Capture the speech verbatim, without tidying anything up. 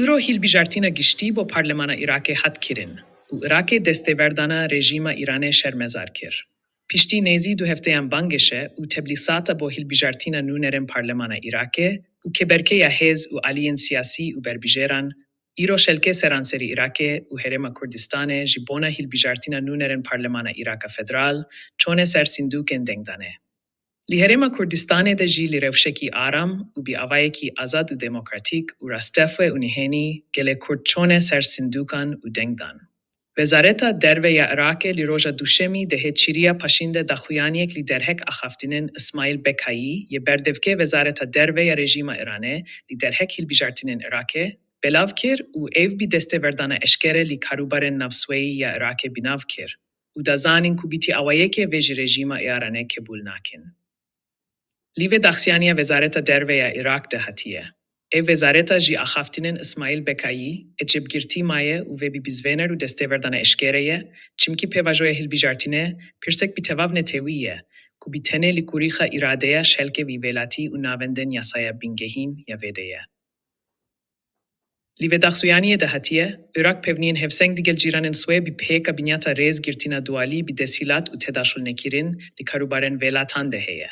Îro hilbijartina giştî bo parlemana Iraqê hat kirin û Iraqê destêverdana rejîma Îranê şermezar kir. Piştî nêzî du hefteyan bangêşe û teblîsata bo hilbijartina nûnerên parlemana Iraqê û keberkeya hêz û aliyên siyasî û berbijêran, îro şelkê seranserî Iraqê û Herêma Kurdistanê ji bona hilbijartina nûnerên parlemana Iraqa Federal çone ser sîndûkên dengdanê. Li Herêma Kurdistanê de jî li rewşekî aram û bi avayekî azad û demokratîk û rastevxwe û nihênî gelê Kurd çone ser sîndûkan û deng dan. Wezareta Derve ya Iraqê li roja Duşemî dehê çiriya paşîn de daxuyaniyek li derhek axaftinên Îsmaîl Bekayî yê berdevkê Wezareta Derve ya rejîma Îranê li derhek hilbijartinên Iraqê belav kir û ev bi destêverdana eşkere li karûbarên navsweyî ya Iraqê bînav kir û da zanîn ku bi ti awayekê vê ji rejîma Îranê qebûl nakin. Li vedaxsiyaniya Wezareta Derve ya Iraq de hatiye. Ev wezareta ji axaftinên Îsmaîl Bekayî, ecêbgirtî maye û vê bi bizvêner û destêverdana eşkere ye, çimkî pêvajoya hilbijartinê pirsek bi tevav netewî ye, ku bi tenê li kurîxa îradeya şelkê vî welatî û navendên yasaya bingehîn ya vê de ye. Li vedaxsuyaniyê de hatiye, Iraq pevniyên hevseng digel cîranên swê bi pêka binyata rêz girtina dualî bi deshilat û tedaşulnekirin li karûbarên welatan de heye.